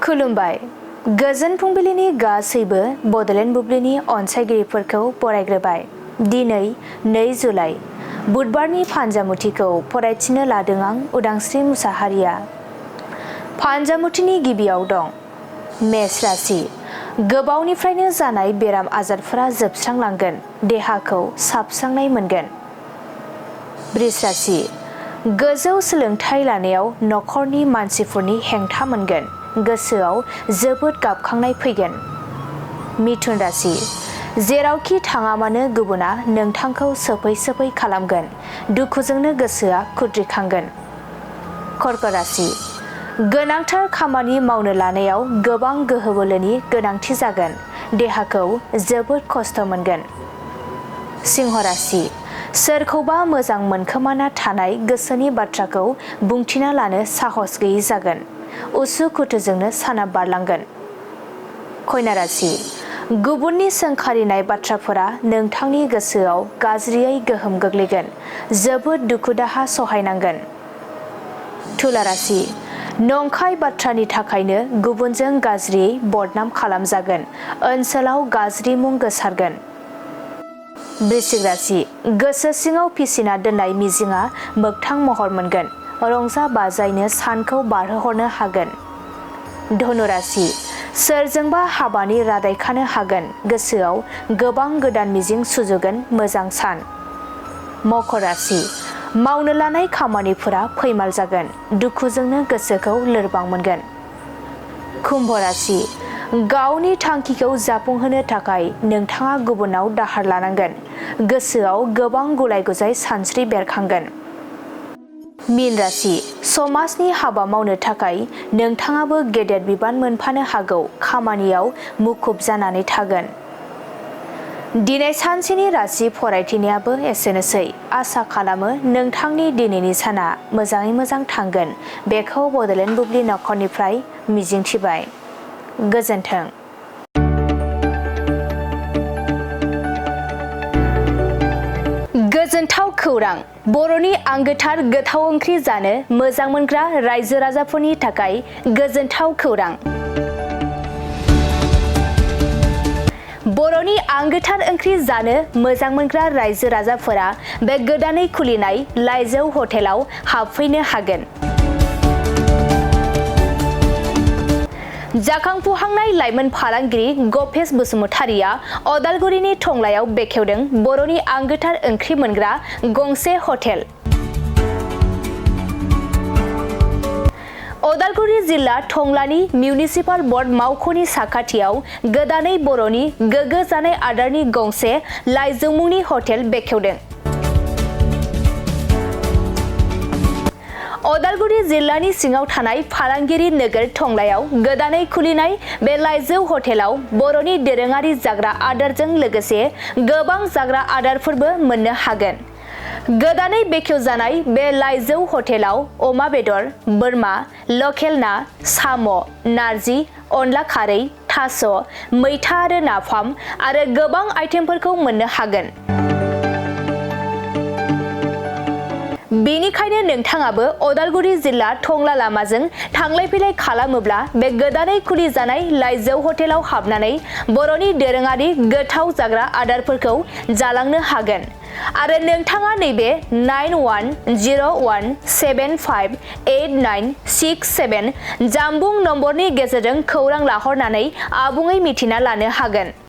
खुलुमबाय। गोजोन फुंबिलिनि गासैबो बड'लेण्ड बुब्लिनि अनसायगिरिफोरखौ बरायग्रोबाय। दिनै 2 जुलाइ बुधबारनि फान्जामुथिखौ फरायथिनो लादों आं उदांस्रि मुसाहारिया। फान्जामुथिनि गिबियाव दं मेष राशि। गोबावनिफ्रायनो जानाय बेराम आजारफोरा जोबस्रांलांगोन, देहाखौ साबस्रांनाय मोनगोन। वृष राशि। गोजौ सोलोंथाइ लानायाव नखरनि मानसिफोरनि हेंथा मोनगोन, गोसोआव जोबोद गाबखांनाय फैगोन। मिथुन राशि। जेरावखि थाङा मानो गुबुना नोंथांखौ सोफै खालामगोन, दुखुजोंनो गोसोआ खुद्रिखांगोन। कर्क राशि। गोनांथार खामानि मावनो लानायाव गोबां गोहो बोलोनि गोनांथि जागोन, देहाखौ जोबोद खस्थ' मोनगोन। सिंह राशि। सोरखौबा मोजां मोनखोमाना थानाय गोसोनि बाथ्राखौ बुंथिना लानो साहस गैयै जागोन, उसु-खुथुजोंनो साना बारलांगोन। कन्या राशि। गुबुननि सोंखारिनाय बाथ्राफोरा नोंथांनि गोसोआव गाज्रियै गोहोम गोग्लैगोन, जोबोद दुखु-दाहा सहायनांगोन। तुला राशि। नंखाय बाथ्रानि थाखायनो गुबुनजों गाज्रियै बदनाम खालामजागोन, ओनसोलाव गाज्रि मुं गोसारगोन। वृश्चिक राशि। गोसो सिङाव फिसिना दोननाय मिजिंआ मोगथां महर मोनगोन, रंजा-बाजायैनो सानखौ बारहोहरनो हागोन। धनु राशि। सोरजोंबा हाबानि रादाय खानो हागोन, गोसोआव गोबां गोदान मिजिं सुजुगोन, मोजां सान। मकर राशि। मावनो लानाय खामानिफोरा फैमाल जागोन, दुखुजोंनो गोसोखौ लोरबां मोनगोन। कुम्भ राशि। गावनि थांखिखौ जाफुंहोनो थाखाय नोंथाङा गुबुनाव दाहार लानांगोन, गोसोआव गोबां गुलाय-गुजाय सानस्रि बेरखांगोन। मीन राशि। समाजनि हाबा मावनो थाखाय नोंथाङाबो गेदेर बिबान मोनफानो हागौ, खामानियाव मुखुब जानानै थागोन। दिनै सानसेनि राशि फरायथिनायाबो एसेनोसै। आसा खालामो नोंथांनि दिनैनि साना मोजाङै मोजां थांगोन, बेखौ बड'लेण्ड बुब्लि नखरनिफ्राय मिजिंथिबाय। गोजोन्थों। गोजोनथाव खौरां। बर'नि आंगोथार गोथाव ओंख्रि जानो मोजां मोनग्रा रायजो राजाफोरनि थाखाय गोजोनथाव खौरां। बर'नि आंगोथार ओंख्रि जानो मोजां मोनग्रा रायजो राजाफोरा बे गोदानै खुलिनाय लाइजौ हटेलाव हाबफैनो हागोन। जाखांफुहांनाय लाइमोन फालांगिरि गपेश बसुमतारिया अदालगुरिनि टंलायाव बेखेवदों बर'नि आंगोथार ओंख्रि मोनग्रा गंसे हटेल। अदालगुरि जिल्ला टंलानि मिउनिसिपाल बर्ड मावख'नि साखाथियाव गोदानै बर'नि गोग्गो जानाय आदारनि गंसे लाइजौ मुंनि हटेल बेखेवदों। अदालगुरि जिल्लानि सिङाव थानाय फालांगिरि नोगोर टंलायाव गोदानै खुलिनाय बे लाइजौ हटेलाव बर'नि दोरोङारि जाग्रा आदारजों लोगोसे गोबां जाग्रा आदारफोरबो मोननो हागोन। गोदानै बेखेवजानाय बे लाइजौ हटेलाव अमा बेदर, बोरमा, लकेल ना, साम', नारजि, अनला खारै, थास', मैथा आरो नाफाम आरो गोबां आइटेमफोरखौ मोननो हागोन। बेनिखायनो नोंथाङाबो अदालगुरि जिल्ला टंला लामाजों थांलाय फैलाय खालामोब्ला बे गोदानै खुलिजानाय लाइजौ हटेलाव हाबनानै बर'नि दोरोङारि गोथाव जाग्रा आदारफोरखौ जालांनो हागोन। आरो नोंथाङा नैबे 9110758967 जानबुं नम्बरनि गेजेरजों खौरां लाहरनानै आबुङै मिथिना लानो हागोन।